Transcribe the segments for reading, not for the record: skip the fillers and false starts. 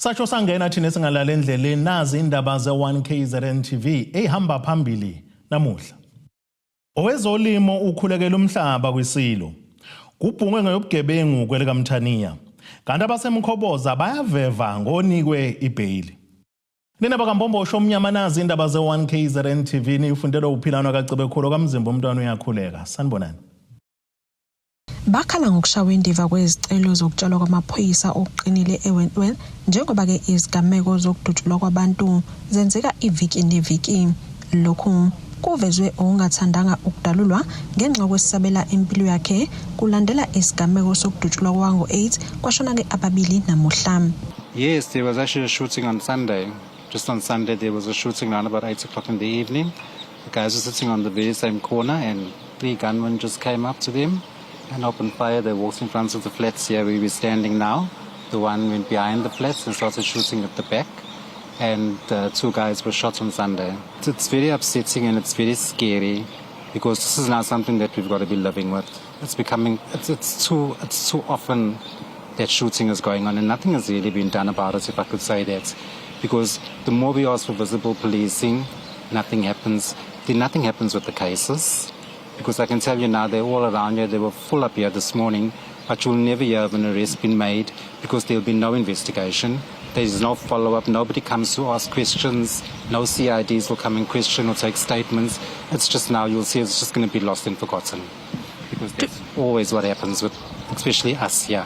Sasho sangena thina singalala endleleni nazi indaba ze-1 KZN TV eyihamba phambili namuhla. Owezolimo ukhulekela umhlaba kwisilo. Kubhungwe ngeyobugebengu kwelikaMthaniya. Kanti abasemkhoboza bayaveva ngonikwe ibheyili. Nina bakambombosho omnyama nazi indaba ze-1 KZN TV niyifundelwe uphilano kaCebekhulu kamzimba umntwana uyakhuleka. Sanibonani. Bakhala ngokushawa indiva kwezicelo zokutshalwa kwamaphoyisa okuqinile eWentworth njengoba-ke izigameko zokudutshulwa kwabantu zenzeka iviki neviki. Lokhu kuvezwe okungathandanga ukudalulwa ngenxa yokwesabela impilo yakhe kulandela isigameko sokudutshulwa kwango-8 kwashona-ke ababili namuhla. Yes, there was actually a shooting on Sunday. Just on Sunday, there was a shooting around about 8 o'clock in the evening. The guys were sitting on the very same corner and three gunmen just came up to them and opened fire. They walked in front of the flats here where we're standing now. The one went behind the flats and started shooting at the back. And two guys were shot on Sunday. It's very upsetting and it's very scary because this is now something that we've got to be living with. It's becoming, it's too often that shooting is going on and nothing has really been done about it, if I could say that. Because the more we ask for visible policing, nothing happens. Then nothing happens with the cases. Because I can tell you now, they're all around here. They were full up here this morning, but you'll never hear of an arrest being made because there'll be no investigation. There's no follow-up. Nobody comes to ask questions. No CIDs will come and question or take statements. It's just now you'll see it's just going to be lost and forgotten. Because that's always what happens with, especially us here.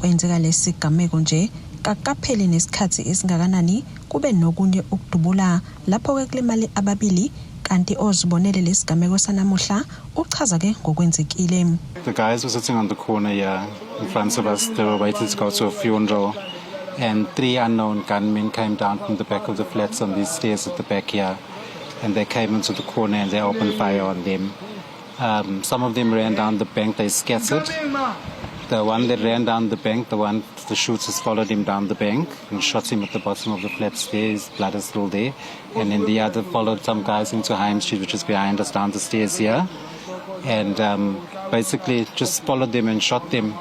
Kwenzeka lesi sigameko nje kakukapheli nesikhathi esingakanani kube nokunye ukudubula lapho-ke kulimale ababili kanti ozibonele lesigameko sanamuhla uchaza-ke ngokwenzekile. The guys were sitting on the corner here in front of us. They were waiting to go to a funeral, and three unknown gunmen came down from the back of the flats on these stairs at the back here, and they came into the corner and they opened fire on them. Some of them ran down the bank, they scattered. The one that ran down the bank, the shooters followed him down the bank and shot him at the bottom of the flat stairs. Blood is still there. And then the other followed some guys into Heim Street, which is behind us down the stairs here. And basically just followed them and shot them.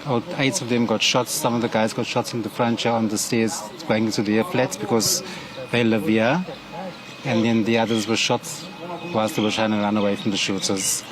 Oh, eight of them got shot. Some of the guys got shot in the front here on the stairs going into their flats because they live here. And then the others were shot whilst they were trying to run away from the shooters.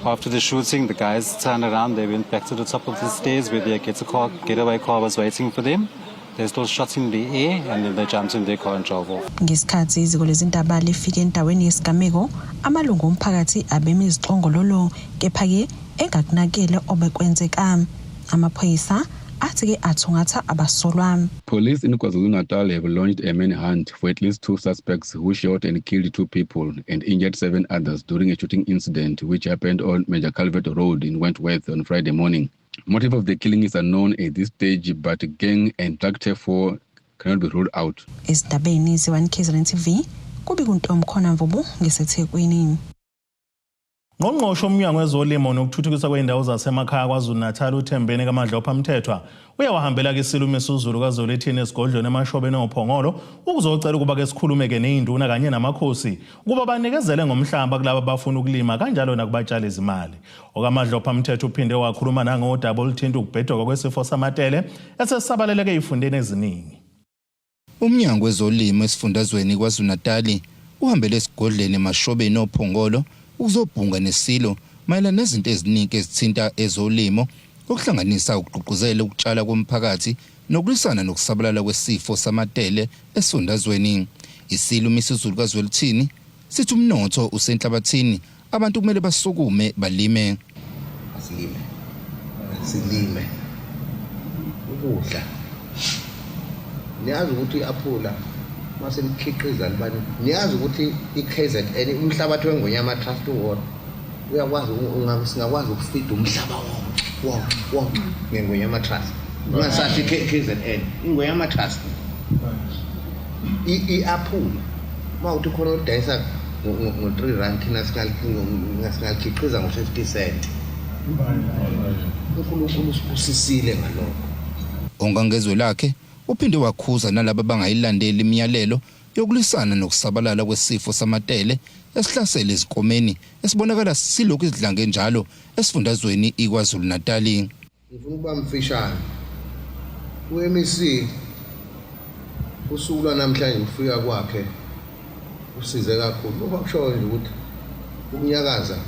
After the shooting, the guys turned around. They went back to the top of the stairs where their getaway car was waiting for them. They still shot in the air and then they jumped in their car and drove off. Ngesikhathi iziko lezindaba lifike endaweni yesigameko, amalungu omphakathi abemi izixongololo kepha-ke engakunakele obekwenzeka. Amaphoyisa athi-ke athungatha abasolwa. Police in KwaZulu-Natal have launched a manhunt for at least two suspects who shot and killed two people and injured seven others during a shooting incident which happened on Major Calvert Road in Wentworth on Friday morning. Motive of the killing is unknown at this stage, but gang and drug turf war cannot be ruled out. Ezindabeni ze-1 KZN TV kubi kuntomkhona Mvubu ngiseThekwini. Ngqongqoshe womnyango wezolimo nokuthuthukiswa kwey'ndawo zasemakhaya KwaZulu-Natal uThembeni kaMadlopha Mthethwa uyawahambela ke Misuzulu kaZwelithini esigodlweni eMashobeni oPhongolo ukuzocela ukuba ke sikhulume-ke ney'nduna kanye namakhosi ukuba banikezele ngomhlaba kulabo abafuna ukulima kanjalo nakubatshala izimali. OkaMadlopha Mthethwa uphinde wakhuluma nangodaba oluthinta ukubheduka kwesifo samatele esesisabaleleke ey'fundeni eziningi. Umnyango wezolimo esifundazweni KwaZulu-Natal uhambele esigodlweni eMashobeni oPhongolo ukuzobhunga nesilo mayelana nezinto eziningi ezithinta ezolimo, okuhlanganisa ukugqugquzela ukutshala komphakathi nokulwisana nokusabalala kwesifo samatele esifundazweni. Isilo uMisuzulu kaZwelithini sithi umnotho usenhlabathini, abantu kumele basukume balime. Asilime, silime ukudla. Niyazi ukuthi i-aphula mase likhiqiza libani, niyazi ukuthi i-KZN umhlabathi weNgonyama Trust uwodwa uyakwazi singakwazi ukufida umhlaba wonke wonke wonke ngeNgonyama Trust. Ungasasho i-KZN, iNgonyama Trust. I-aphula uma uthi khona olidayisa ngo-R3, thina singalikhiqiza ngo-50 cent. UNkulunkulu usibusisile ngalokho. Ongangezwe lakhe uphinde wakhuza nalabo abangayilandeli imiyalelo yokulwisana nokusabalala kwesifo samatele esihlasele ezinkomeni esibonakala silokhu isidlange njalo esifundazweni iKwaZulu-Natali. Ngifuna ukuba mfishane. U-MEC usuku lwanamhlanje ukufika kwakhe usize kakhulu. Lokho akushoyo nje ukuthi ukunyakaza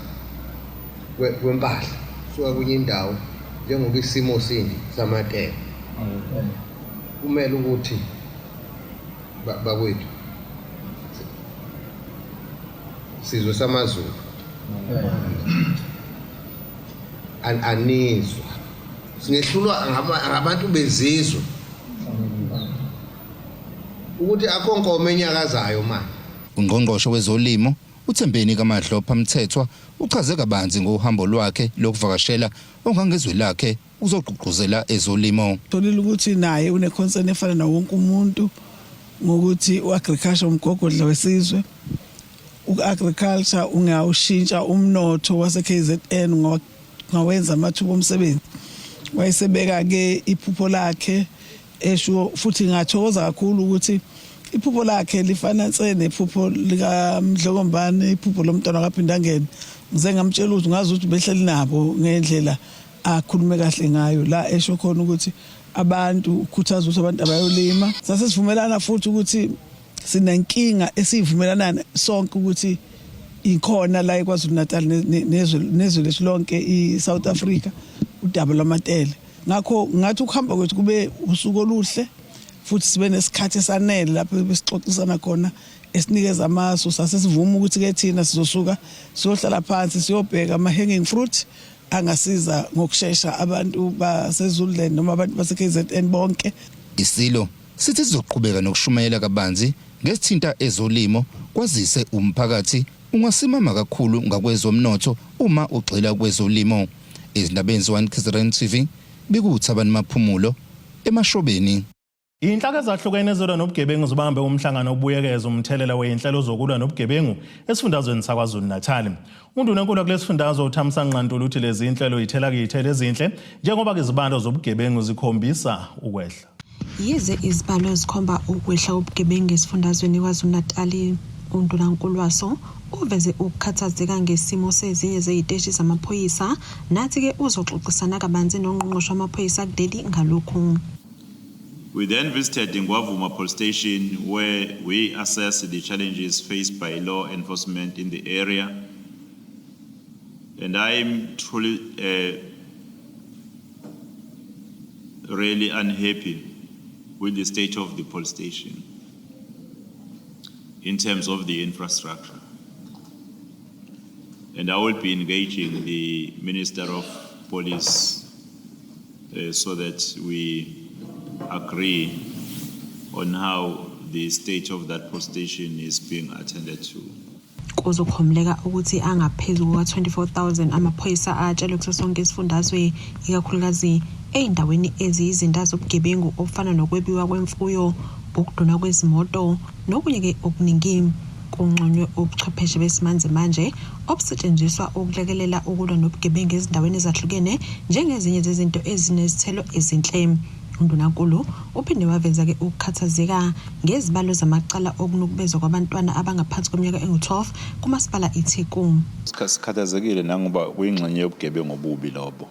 kwempahla suka kwenye indawo njengoba isimo sinje samatele kumele ukuthi bakwethu sizwe samaZulu anizwa singehlulwa ngabantu bezizwe ukuthi akho nkomo enyakazayo manje. Ungqongqoshe wezolimo uThembeni kaMadlopha Mthethwa uchaze kabanzi ngohambo lwakhe lokuvakashela ongangezwe lakhe uzogqugquzela ezolimo. Tholile ukuthi naye une-concern efana nawo wonke umuntu ngokuthi u-agriculture umgogodla wesizwe. U-agriculture ungawushintsha umnotho wase-KZN ngawenza amathuba omsebenzi. Wayesebeka-ke iphupho lakhe esho futhi ngathokoza kakhulu ukuthi iphupho lakhe lifana nse nephupho likaMdlokombane, iphupho lomntwana kaPhindangene. Ngize ngamtshela ukuthi ngazi ukuthi behleli nabo ngendlela akhulume kahle ngayo la esho khona ukuthi abantu ukhuthaza ukuthi abantu abayolima. Sase sivumelana futhi ukuthi sinenkinga esivumelana sonke ukuthi ikhona la eKwaZulu Natal nezwe nezwe lethu lonke iSouth Africa udaba lwamatele. Ngakho ngathi ukuhamba kwethu kube usuku oluhle futhi sibe nesikhathi esanele lapho besixoxisana khona esinikeza amasu sase sivuma ukuthi ke thina sizosuka siyohlala phansi siyobheka ama hanging fruit angasiza ngokushesha abantu baseZululand noma abantu base-KZN bonke. Isilo sithi sizoqhubeka nokushumayela kabanzi ngesithinta ezolimo kwazise umphakathi ungasimama kakhulu ngakwezomnotho uma ugxila kwezolimo. Ezindabeni ze-One KZN TV bekuwuThabani Maphumulo eMashobeni. Iy'nhlaka ezahlukene ezilwa nobugebengu zibambe umhlangano obuyekeza umthelela wey'nhlelo zokulwa nobugebengu esifundazweni saKwaZulu-Natal. Undunankulu wakulesi sifundazwe uThamsanqa Ntuli uthi lezi nhlelo yithela kuyithela ezinhle njengoba izibalo zobugebengu zikhombisa ukwehla. Yize izibalo zikhomba ukwehla kobugebengu esifundazweni KwaZulu-Natal, undunankulu waso uveze ukukhathazeka ngesimo sezinye zey'teshi zamaphoyisa nathi-ke uzoxoxisana kabanzi nongqongqoshe wamaphoyisa kuleli ngalokhu. We then visited Ngwavuma Police Station where we assessed the challenges faced by law enforcement in the area. And I'm truly really unhappy with the state of the police station in terms of the infrastructure. And I will be engaging the Minister of Police so that we agree on how the state of that police station is being attended to. Kuzokhomleka ukuthi angaphezu kuka-24,000 amaphoyisa atshelwe kuso sonke isifundazwe, ikakhulukazi ey'ndaweni eziyizinda zobugebengu obufana nokwebiwa kwemfuyo, ukudunwa kwezimoto nokunye-ke okuningi. Kunconywe ubuchwepheshe besimanjemanje obusetshenziswa ukulekelela ukulwa nobugebengu ezindaweni ezahlukene njengezinye zezinto ezinezithelo ezinhle. Undunankulu uphinde waveza-ke ukukhathazeka ngezibalo zamacala okunukubezwa kwabantwana abangaphansi kweminyaka engu-12 kumasipala iTheku. Sikhathazekile nangoba kuyingxenye yobugebengu obubi lobo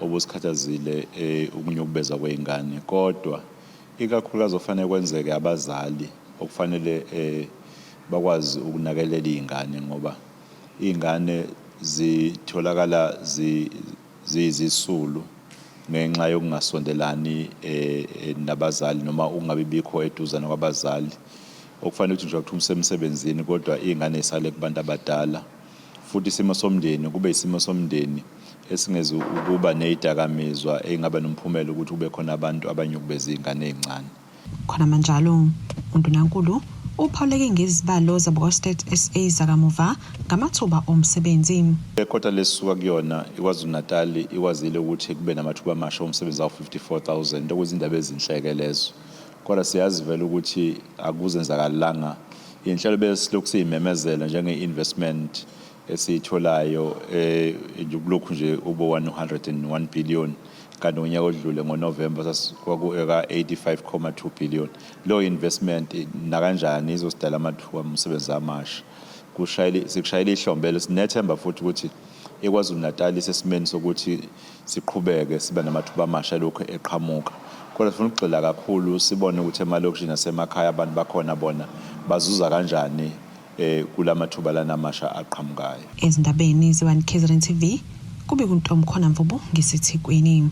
obusikhathazile ukunyukubezwa kwey'ngane, kodwa ikakhulukazi okufanele kwenzeke abazali okufanele bakwazi ukunakelela iy'ngane ngoba iy'ngane zitholakala ziyizisulu ngenxa yokungasondelani nabazali noma ukungabi bikho eduzane kwabazali. Okufanele ukuthi nje kuthiwa usemsebenzini kodwa iy'ngane zisale kubantu abadala. Futhi isimo somndeni kube isimo somndeni esingezi ukuba ney'dakamizwa ey'ngaba nomphumela ukuthi kube khona abantu abanyukubeza iy'ngane ey'ncane. Khonamanjalo, uNdunankulu uphawuleke ngezibalo zabakwa-Stats SA zakamuva ngamathuba omsebenzi. Ekhotha lesisuka kuyona iKwaZulu-Natal ikwazile ukuthi kube namathuba amasha omsebenzi awu-54,000 okuyizindaba ezinhle-ke lezo. Kodwa siyazi vele ukuthi akuzenzakalanga. Iy'nhlelo besilokhu siy'memezela njenge-investment esiyitholayo kulokhu nje ube 101 billion kanti ngonyaka odlule ngoNovemba kwaku-eka-85.2 billion. Leyo investment nakanjani izosidala amathuba omsebenzi amasha. Sikushayela ihlombe sinethemba futhi ukuthi iKwaZulu-Natal isesimeni sokuthi siqhubeke sibe namathuba amasha lokhu eqhamuka. Kodwa sifuna ukugxila kakhulu sibone ukuthi emalokishini nasemakhaya abantu bakhona bona bazuza kanjani eh kulamathuba lana amasha aqhamukayo. Ezindabeni ze-1 KZN TV kube kuntomkhona Mvubu ngiseThekwini.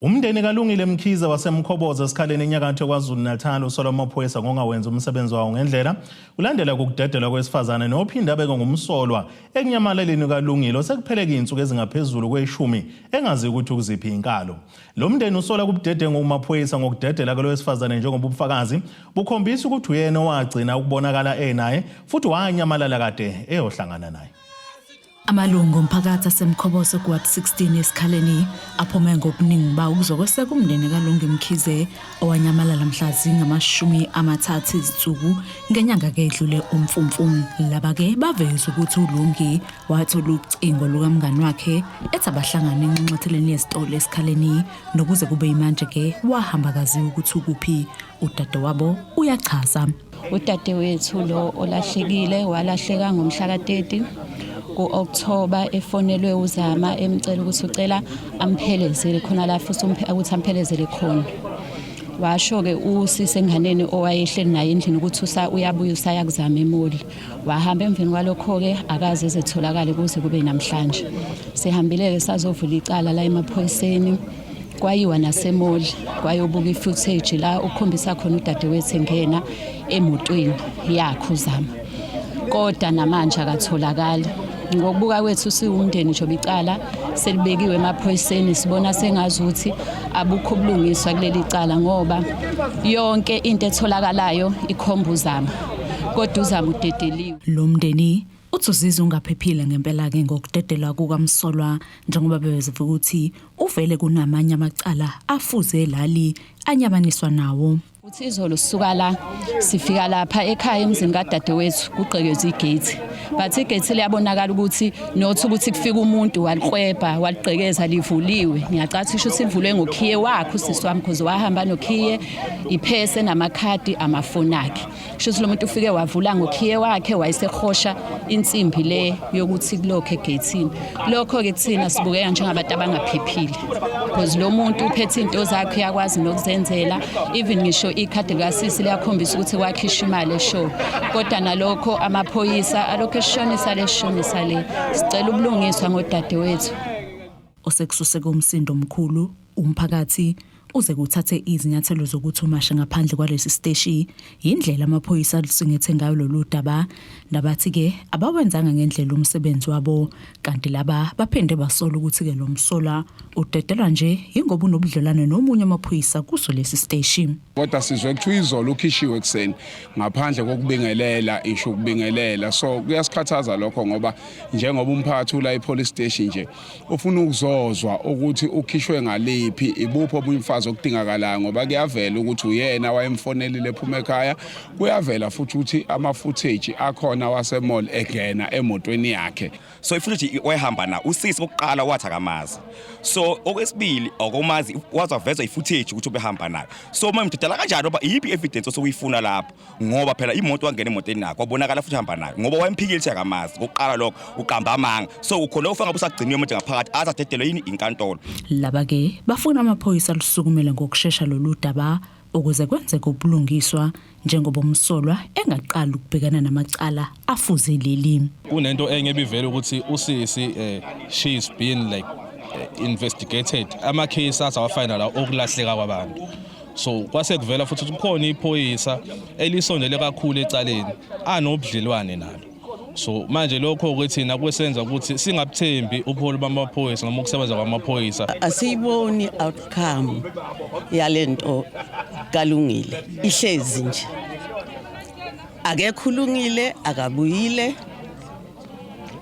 Umndeni kaLungile Mkhize waseMkhoboza esikhaleni enyakatho KwaZulu-Natal usola amaphoyisa ngongawenzi umsebenzi wawo ngendlela kulandela ukudedelwa kwesifazane nophinde abeke ngumsolwa ekunyamaleleni kaLungile osekupheleke izinsuku ezingaphezulu kweshumi engazi ukuthi ukuziphi inkalo. Lo mndeni usola kubudedengu kumaphoyisa ngokudedela kwalo wesifazane njengoba ubufakazi bukhombisa ukuthi uyena owagcina ukubonakala enaye futhi wanyamalala kade eyohlangana naye. Amalungu omphakathi aseMkhoboso kuWard 16 eSikhaleni aphume ngobuningi bawo ukuzokweseka umndeni kaLungi Mkhize owanyamalala mhla zingama-30 izinsuku ngenyanga kedlule uMfumfu. Laba-ke baveze ukuthi uLungi wathola ucingo lukamngani wakhe ethi abahlangane enxanxatheleni yezitolo eSikhaleni nokuze kube yimanje-ke wahamba kaziwa ukuthi ukuphi. Udadewabo uyachaza. Udadewethu lo olahlekile walahleka ngomhla ka-30 ku-Okthoba efonelwe uZama emcela ukuthi ucela amphelezele khona la futhi ukuthi amphelezele khona. Washo-ke usisi enganeni owayehleli naye endlini ukuthi uyabuya usaya kuzama emoli. Wahamba emveni kwalokho-ke akaze ezetholakale kuze kube namhlanje. Sihambile-ke sazovula icala la emaphoyiseni. Kwayiwa nasemoli kwayobuka i-footage la ukukhombisa khona udadewethu engena emotweni yakhe uZama, kodwa namanje akatholakali. Ngokubuka kwethu siwumndeni, njengoba icala selibekiwe emaphoyiseni, sibona sengazuthi abukho ubulungiswa kuleli cala ngoba yonke into etholakalayo ikhomba uZama, kodwa uZama udedeliwe. Lo mndeni uthi uzizwa ungaphephile ngempela-ke ngokudedelwa kukamsolwa njengoba bebezeva ukuthi uvele kunamanye amacala afuze lali anyamaniswa nawo. Uthi izolo sisuka la sifika lapha ekhaya emzini kadadewethu kugqekezwe igate, but igate liyabonakala ukuthi not ukuthi kufika umuntu waliklwebha waligqekeza, livuliwe. Ngiyacathi isho ukuthi livulwe ngokhiye wakhe usisi wami, because wahamba nokhiye, iphese namakhadi amafoni akhe. Kusho ukuthi lo muntu ufike wavula ngokhiye wakhe wayesehosha insimbi le yokuthi kulokho egeyithini. Lokho-ke kuthina sibukeka njengabantu abangaphephile because lo muntu uphethe into zakhe, uyakwazi nokuzenzela. Even ngisho ikhadi likasisi liyakhombisa ukuthi kwakhishwa imali eshow, kodwa nalokho amaphoyisa alokhu eshonisa leshonisa le. Sicela ubulungiswa ngodadewethu. Osekususe umsindo omkhulu umphakathi uze kuthathe izinyathelo zokuthi umashe ngaphandle kwalesi siteshi yindlela amaphoyisa alusingethe ngayo lolu daba, nabathi-ke abawenzanga ngendlela umsebenzi wabo, kanti laba baphinde basola ukuthi-ke lo msolwa udedelwa nje yingoba unobudlelwane nomunye amaphoyisa kuso lesi siteshi. Kodwa sizwe kuthiwa izolo ukhishiwe ekuseni ngaphandle kokubingelela, isho ukubingelela, so kuyasikhathaza lokho ngoba njengoba umphakathi ula e-police station nje ufuna ukuzozwa ukuthi ukhishwe ngaliphi, ibuphi obunye ubufakazi okudingakalayo, ngoba kuyavela ukuthi uyena wayemfonelile ephuma ekhaya. Kuyavela futhi ukuthi ama-footage akhona wase-mall engena emotweni yakhe. So i-footage wayehamba na usisi kokuqala wathi akamazi, so okwesibili akomazi, waze wavezwa i-footage ukuthi ubehamba nayo. So uma ngidedela kanjani ngoba iyiphi i-evidence osokuyifuna lapho? Ngoba phela imoto wangena emotweni nakho wabonakala futhi hamba nayo, ngoba wayemphikile ukuthi akamazi kokuqala, lokho uqamba amanga. So ukhona ufanga busagciniwe manje ngaphakathi aze adedelwe yini inkantolo. Laba-ke bafuna amaphoyisa alusukumele ngokushesha lolu daba ukuze kwenzeke ubulungiswa njengoba umsolwa engaqali ukubhekana namacala afuze leli. Kunento enye ebivela ukuthi usisi she's been like investigated ama case athi awafayina la okulahleka kwabantu, so kwase kuvela futhi ukuthi kukhona iphoyisa elisondele kakhulu ecaleni anobudlelwane nalo. So manje lokho ukuthi kwesenza ukuthi singabuthembi ubuholi bamaphoyisa noma ukusebenza kwamaphoyisa. Asiyiboni outcome yalento kalungile, ihlezi nje akekho ulungile, akabuyile,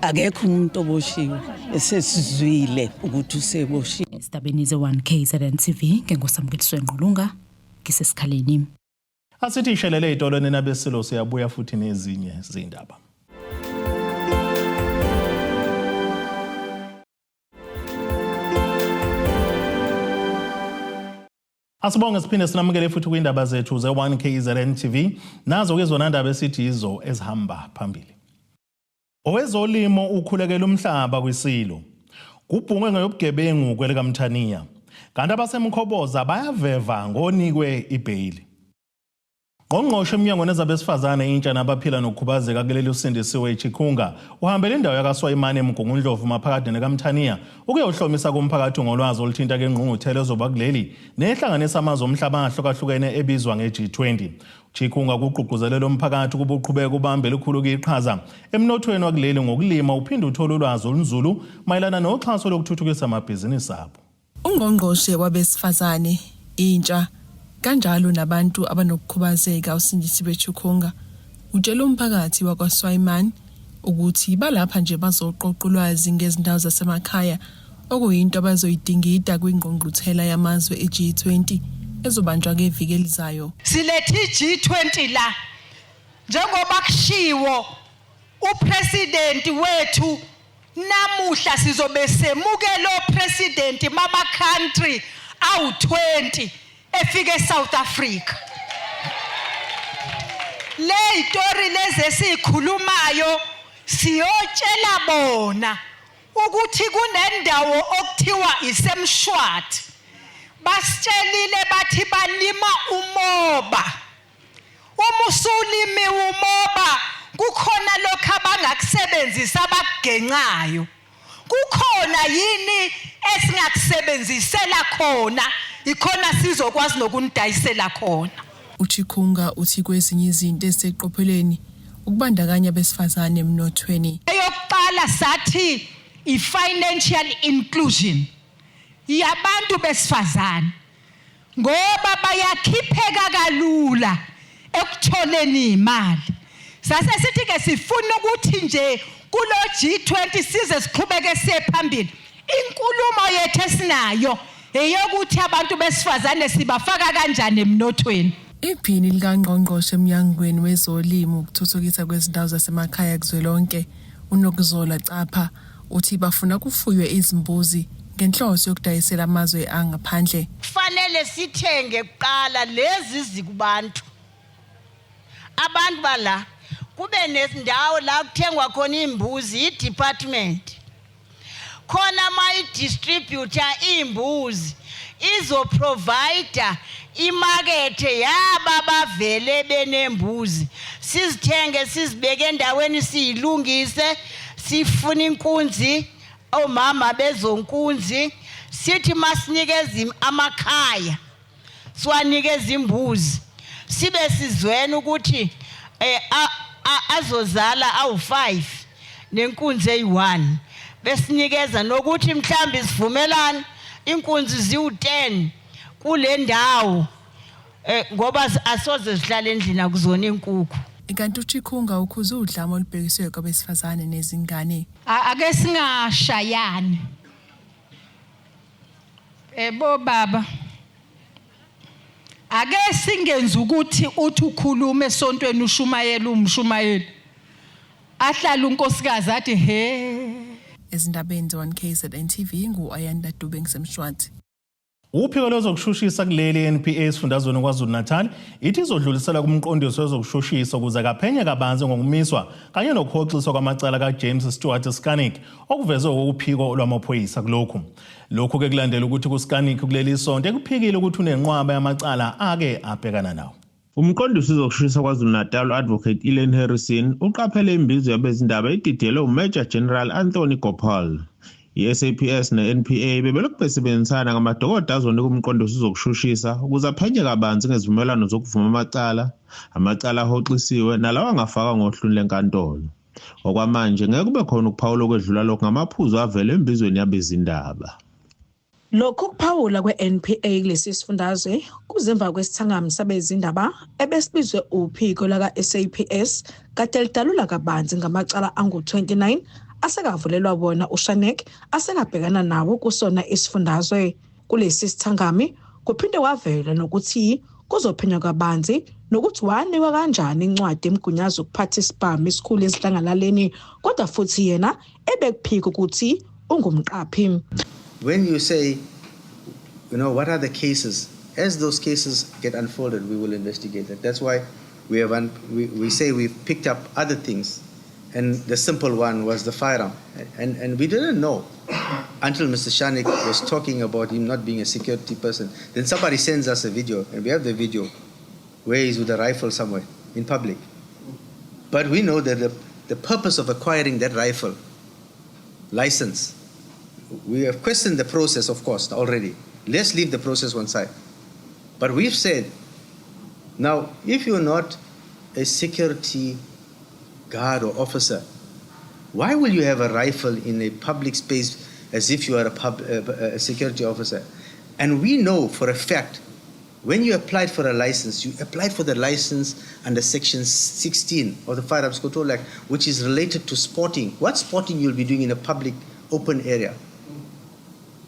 akekho umuntu oboshiwe esesizwile ukuthi useboshiwe. Ezindabeni ze-1 KZN TV, ngengosamukeliso Ngqulunga, ngisesikhaleni. Asithi ishelele ey'tolo nina besilo, siyabuya futhi nezinye zindaba. Asibonge siphinde sinamukele futhi kwindaba zethu ze-1 KZN TV. Nazo ke zona ndaba esithi yizo ezihamba phambili. Owezolimo ukhulekela umhlaba kwisilo. Kubhungwe ngeyobugebengu kwelikaMthaniya. Kanti abaseMkhoboza bayaveva ngonikwe ibheyili. Ngqongqoshe emnyangweni wezabesifazane, intsha nabaphila nokukhubazeka kuleli uSindisiwe Chikunga uhambele indawo yakaSwayimane eMgungundlovu maphakathi nekaMthaniya ukuyohlomisa kumphakathi ngolwazi oluthinta kengqungquthela ezoba kuleli nehlanganisa amazwe omhlaba ahlukahlukene ebizwa nge-G20. Chikunga kugqugquzelela umphakathi ukuba uqhubeke ubambe elikhulu iqhaza emnothweni wakuleli ngokulima uphinde uthole ulwazi olunzulu mayelana noxhaso lokuthuthukisa amabhizinisi abo. Ungqongqoshe wabesifazane, intsha kanjalo nabantu abanokukhubazeka uSindisiwe Chikunga utshele umphakathi wakwaSwayimane ukuthi balapha nje bazoqoqa ulwazi ngezindawo zasemakhaya okuyinto abazoyidingida kwingqungquthela yamazwe e-G20 ezobanjwa ngeviki elizayo. Silethe i-G20 la njengoba kushiwo upresident wethu namuhla sizobe semukela opresident bama country awu-20 efike eSouth Africa. Le itori lezi esikhulumayo siyotshela bona ukuthi kunendawo okuthiwa iseMshwathi. Basitshelile bathi balima umoba. Uma usulimiwe umoba kukhona lokho abangakusebenzisa abakugencayo. Kukhona yini esingakusebenzisela khona ikhona sizokwazi nokunidayisela khona. UChikunga uthi kwezinye izinto eziseqophelweni ukubandakanya abesifazane emnothweni. Eyokuqala sathi i-financial inclusion yabantu besifazane ngoba bayakhipheka kalula ekutholeni imali. Sase sithi ke sifuna ukuthi nje kulo G20 size siqhubeke siye phambili. Inkulumo yethu esinayo eyokuthi abantu besifazane sibafaka kanjani emnothweni. Iphini likaNgqongqoshe eMnyangweni weZolimo, Ukuthuthukisa kwezindawo zasemakhaya kuzwelonke, uNokuzola Capa, uthi bafuna kufuywe izimbuzi ngenhloso yokudayisela amazwe angaphandle. Kufanele sithenge kuqala lezi zikubantu. Abantu bala kube nezindawo la kuthengwa khona imbuzi i-department. Khona mayidistributor imbuzi izoprovida imakethe yaba bavele benembuzi sizithenge sizibeke endaweni siyilungise sifuna inkunzi omama bezonkunzi sithi masinikeza amakhaya siwanikeza imbuzi sibe sizwena ukuthi eh azozala awu5 nenkunzi eyi1 besinikeza nokuthi mhlambi sivumelana inkunzi ziwu10 kule ndawo eh ngoba asoze sihlale endlini akuzona inkukhu. Kanti uChikunga ukhuze udlame olubhekiswe kwabesifazane nezingane. Ake singashayani. Ebo baba. Ake singenza ukuthi uthi ukhuluma esontweni ushumayela umshumayeli. Ahlala unkosikazi athi he. Ezindabeni ze-1 KZN TV ngu-Ayanda Dube ngisemshwathi. Uphiko lwezokushushisa kuleli NPA esifundazweni KwaZulu-Natal ithi izodlulisela kumqondisi wezokushushisa ukuze kaphenye kabanzi ngokumiswa kanye nokuhoxiswa kwamacala kaJames Stewart Scharnick okuvezwe uphiko lwamaphoyisa kulokhu. Lokhu ke kulandela ukuthi kuScharnick kuleli sonto ekuphikile ukuthi unenqwaba yamacala ake abhekana nawo. Umqondisi wezokushushisa KwaZulu-Natal u-Advocate Elaine Harrison uqaphele imbizo yabezindaba ididiyelwe uMajor General Anthony Gopal. I-SAPS ne-NPA bebelokhu besebenzisana ngamadokodo azonika umqondisi wezokushushisa ukuze aphenye kabanzi ngezivumelwano zokuvuma amacala, amacala ahoxisiwe nalawo angafakwa ngohlwini lenkantolo. Okwamanje ngeke kube khona ukuphawula okwedlula lokhu ngamaphuzu avele embizweni yabezindaba. Lokhu kuphawula kwe-NPA kulesi sifundazwe kuzemva kwesithangami sabezindaba ebesibizwe uphiko laka-SAPS kade lidalula kabanzi ngamacala angu-29 asekavulelwa wona uScharnick asekabhekana nawo kusona isifundazwe. Kulesi sithangami kuphinde kwavela nokuthi kuzophenywa kabanzi nokuthi wanikwa kanjani incwadi emgunyaza ukuphatha isibhamu esikhulu esidlangalaleni kodwa futhi yena ebekuphika ukuthi ungumqaphi. When you say, what are the cases? As those cases get unfolded, we will investigate that. That's why we say we've picked up other things. And the simple one was the firearm. And we didn't know until Mr. Scharnick was talking about him not being a security person. Then somebody sends us a video, and we have the video where he's with a rifle somewhere in public. But we know that the purpose of acquiring that rifle license, we have questioned the process, of course, already. Let's leave the process one side. But we've said, now, if you're not a security guard or officer, why will you have a rifle in a public space as if you are a security officer? And we know for a fact, when you applied for a license, you applied for the license under Section 16 of the Firearms Control Act, which is related to sporting. What sporting you'll be doing in a public open area?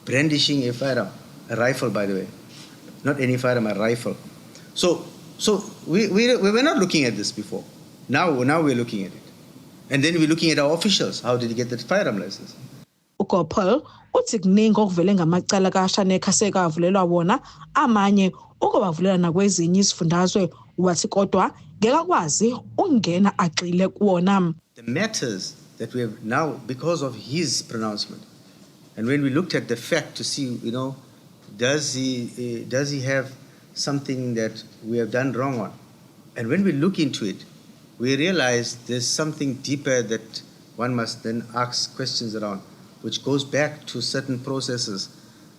Brandishing a firearm, a rifle, by the way. Not any firearm, a rifle. So we were not looking at this before. Now we're looking at it. And then we're looking at our officials. How did he get that firearm license? UGopal uthi kuningi okuvele ngamacala kaScharnick asekavulelwa wona, amanye ukubavulela nakwezinye izifundazwe, wathi kodwa ngeke akwazi ukungena agxile kuwona. The matters that we have now, because of his pronouncement, and when we looked at the fact to see, you know, does he have something that we have done wrong on? And when we look into it, we realize there's something deeper that one must then ask questions around, which goes back to certain processes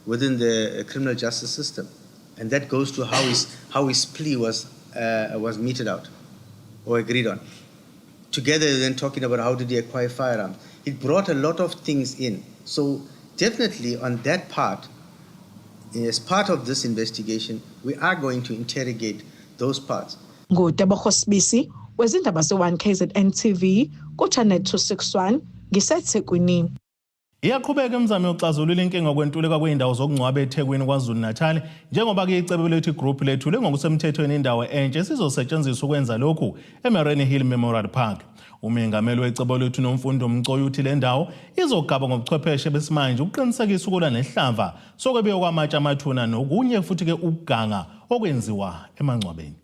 within the criminal justice system. And that goes to how his plea was meted out or agreed on. Together then talking about how did he acquire firearms. It brought a lot of things in. So definitely on that part, as part of this investigation, we are going to interrogate those parts. NguTebogo Sibisi wezindaba ze-1 KZN TV ku-Channel 261 ngiseThekwini. Iyaqhubeka imizamo yokuxazulula inkinga kwentuleka kwey'ndawo zokungcwaba eThekwini KwaZulu-Natal, njengoba-ke Icebolethu Group lethule ngokusemthethweni indawo entsha esizosetshenziswa ukwenza lokhu eMariannhill Memorial Park. Umengameli weCebolethu Nomfundo Mcoyi uthi le ndawo izogaba ngobuchwepheshe besimanje ukuqinisekisa ukulwa nehlava sokwebiwa kwamatshe amathuna nokunye futhi-ke ukuganga okwenziwa emangcwabeni.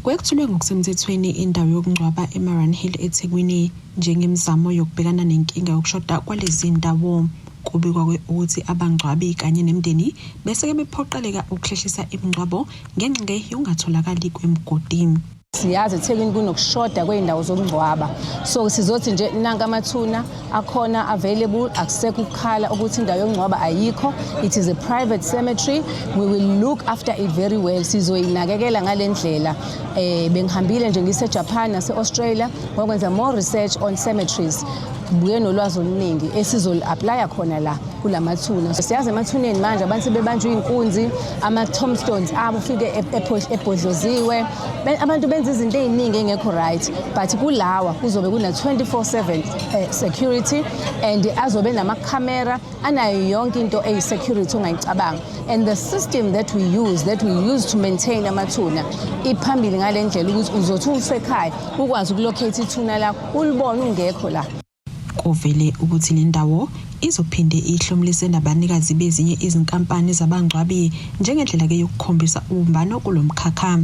Kwethulwe ngokusemthethweni indawo yokungcwaba eMariannhill eThekwini njengemizamo yokubhekana nenkinga yokushoda kwalezi ndawo. Kubikwa ukuthi abangcwabi kanye nemindeni bese-ke bephoqeleka ukuhlehlisa imingcwabo ngenxa yokungatholakali kwemigodi. Siyazi eThekwini kunokushoda kwey'ndawo zokungcwaba, so sizothi nje nanka amathuna akhona available, akusekho ukukhala ukuthi indawo yokungcwaba ayikho. It is a private cemetery. We will look after it very well, sizoyinakekela ngale ndlela. Bengihambile nje ngise-Japan nase-Australia ngokwenza more research on cemeteries, buye nolwazi oluningi esizoli-applya khona la kulamathuna. Siyazi emathuneni manje abantu sebebanjwe iy'nkunzi, ama-tombstones abo ufike ebhodloziwe, abantu benza izinto ey'ningi ey'ngekho right, but kulawa kuzobe kuna-24/7 security and azobe namakhamera anayo yonke into eyi-security ongayicabanga. And the system that we use to maintain amathuna iphambili ngale ndlela ukuthi uzothi usekhaya ukwazi ukulocate ithuna lakho, ulibone ungekho la. Kuvele ukuthi le ndawo izophinde ihlomulise nabanikazi bezinye izinkampani zabangcwabi njengendlela-ke yokukhombisa ubumbano kulo mkhakha.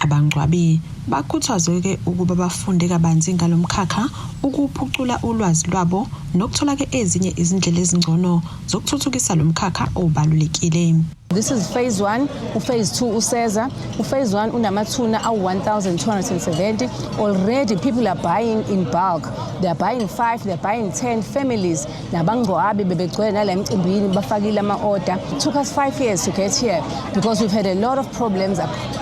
Abangcwabi bakhuthazwe-ke ukuba bafunde kabanzi ngalo mkhakha ukuphucula ulwazi lwabo nokuthola-ke ezinye izindlela ezingcono zokuthuthukisa lo mkhakha obalulekile. This is phase 1, uphase 2 useza. Uphase 1 unamathuna awu-1270. Already people are buying in bulk. They are buying 5, they are buying 10 families. Nabangcwabi bebegcwele nala emcimbini bafakile ama-order. It took us 5 years to get here because we've had a lot of problems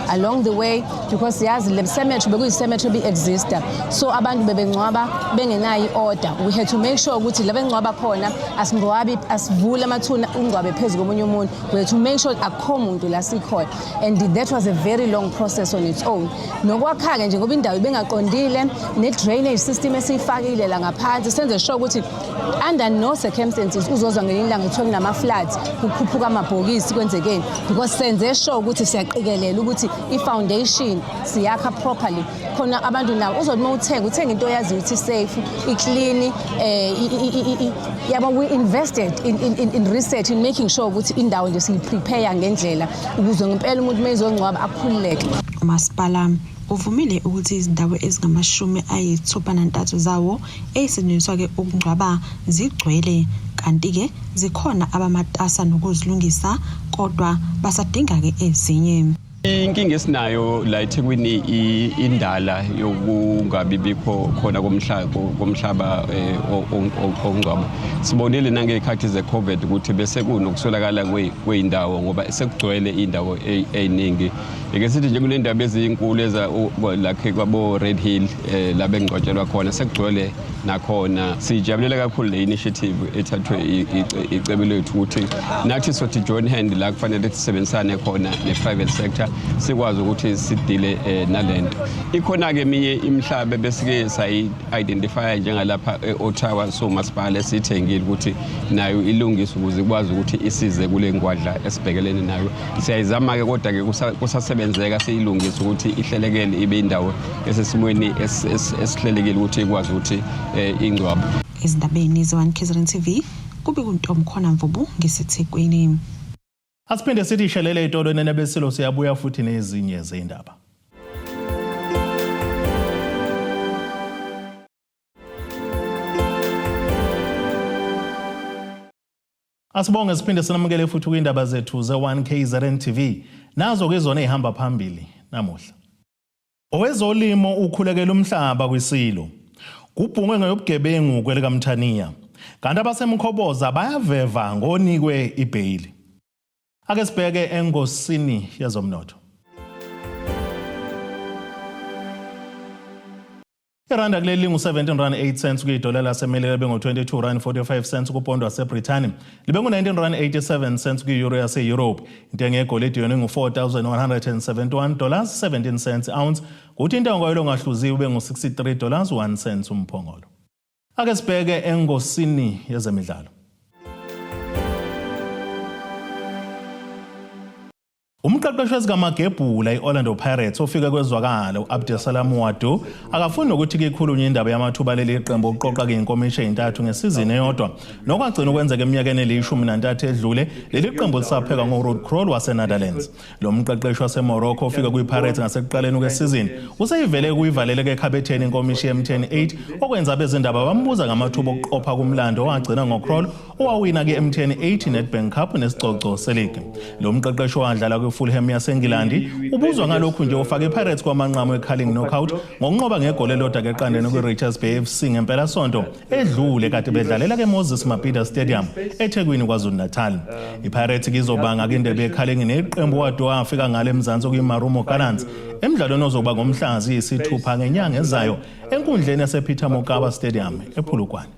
along the way, because yazi le cemetery bekuyi-cemetery bi-exista, so abantu bebengcwaba bengenayo i-order. We had to make sure ukuthi la bengcwaba khona asingcwabi, asivule amathuna ungcwabe phezu komunye umuntu. We had to make sure akukho muntu la sikhona, and that was a very long process on its own. Nokwakha-ke nje ngoba indawo ibengaqondile, ne-drainage system esiyifakile la ngaphansi senze sure ukuthi under no circumstances uzozwa ngelinye ilanga kuthiwa kunama-floods, kukhuphuka amabhokisi, kwenzekeni, because senze sure ukuthi siyaqikelela ukuthi i-foundation siyakha properly khona. Abantu nabo uzothi uma uthenga, uthenga into oyaziyo ukuthi safe, i-clean, yabo. We invested in research, in making sure ukuthi indawo nje siyiprepare ngendlela ukuze ngempela umuntu uma ezongcwaba akhululeke. Umasipala uvumile ukuthi izindawo ezingu-63 zawo ezisetshenziswa-ke ukungcwaba zigcwele, kanti-ke zikhona abamatasa nokuzilungisa kodwa basadinga-ke ezinye. Inkinga esinayo la eThekwini indala yokungabi bikho khona komhlaba eh, ongcwaba. Sibonile nangezikhathi ze-COVID ukuthi bese kunokuswelakala kwey'ndawo ngoba sekugcwele iy'ndawo ey'ningi. Ake sithi nje kunendaba ezinkulu eza lakhe kwabo-Red Hill eh, la bengcwatshelwa khona sekugcwele nakhona. Sijabulela kakhulu le initiative ethathwe icebo lethu ukuthi nathi sothi join hand la kufanele sisebenzisane khona ne-private sector sikwazi ukuthi sidile eh, nalento. Ikhona-ke eminye imihlaba besike sayi-identifya njengalapha e-Ottawa somasipala esiyithengile ukuthi nayo ilungiswe ukuze ikwazi ukuthi isize kule ngwadla esibhekelene nayo. Siyayizama-ke kodwa-ke kusasebenzeka siyilungise ukuthi ihlelekele ibe indawo esesimweni esihlelekile ukuthi ikwazi ukuthi eh, ingcwabo. Ezindabeni ze-1 KZN TV kube kuNtomkhona Mvubu ngiseThekwini. Asiphinde sithi shelele ey'tolo nenebesilo siyabuya futhi nezinye zey'ndaba. Asibonge siphinde sinamukele futhi kwindaba zethu ze-1 KZN TV. Nazo ke zona ezihamba phambili namuhla. Owezolimo ukhulekela umhlaba kwisilo. Kubhungwe ngeyobugebengu kwelikaMthaniya. Kanti abasemkhoboza bayaveva ngonikwe ibheyili. Ake sibheke engosini yezomnotho. Iranda kuleli lingu-17 rand 8 cents kwidola laseMelika libe ngu-22 rand 45 cents kupondo waseBrithani libe ngu-19 rand 87 cents kwi-euro yase-Europe. Intengo yegolide yona ingu-4,171 dollars 17 cents ounce kuthi intengo yalo ongahluziwe ube ngu-63 dollars 1 cent umphongolo. Ake sibheke engosini yezemidlalo. Umqeqeshi wezikamagebhula i-Orlando Pirates ofike kwezwakala u-Abdesalam Ouaddou akafuni nokuthi kikhulunywe indaba yamathuba leli qembu okuqoqa inkomishi ezintathu ngesizini eyodwa nokwagcina ukwenzeka eminyakeni elishumi nantathu edlule leli qembu lisapheka ngo-Ruud Krol waseNetherlands. Lo mqeqeshi waseMorocco ofike kwi-Pirates ngasekuqaleni kwesizini useyivele kuyivaleleke ekhabetheni inkomishi ye-MTN 8 okwenza abezindaba bambuza ngamathuba okuqopha kumlando owagcina ngoKrol owawina ke-MTN 8 Nedbank Cup nesicoco seligi. Lo mqeqeshi owadlala kwi-Fulham yaseNgilandi ubuzwa ngalokhu nje ufake iPirates kwamanqamu eCarling Knockout ngokunqoba ngegoli elilodwa keqandeni kwi-Richards Bay FC ngempelasonto edlule kade bedlalela ke-Moses Mabhida Stadium eThekwini KwaZulu-Natal. iPirates kizobanga kwindebe yeCarling neqembu wade wafika ngale eMzansi okuyiMarumo Gallants emdlalweni ozokuba ngomhla ziyisithupha ngenyanga ezayo enkundleni yasePeter Mokaba Stadium ePolokwane.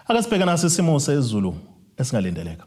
Ake sibheke nasi isimo sezulu esingalindeleka.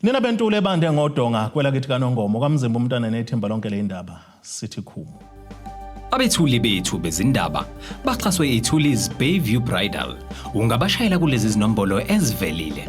Nina bentule ebande ngodonga kwelakithi kaNongomo kwaMzimba umntwana nethimba lonke leyindaba sithi khumu. Abethuli bethu bezindaba baxhaswe iThulis Bayview Bridal. Ungabashayela kulezi zinombolo ezivelile.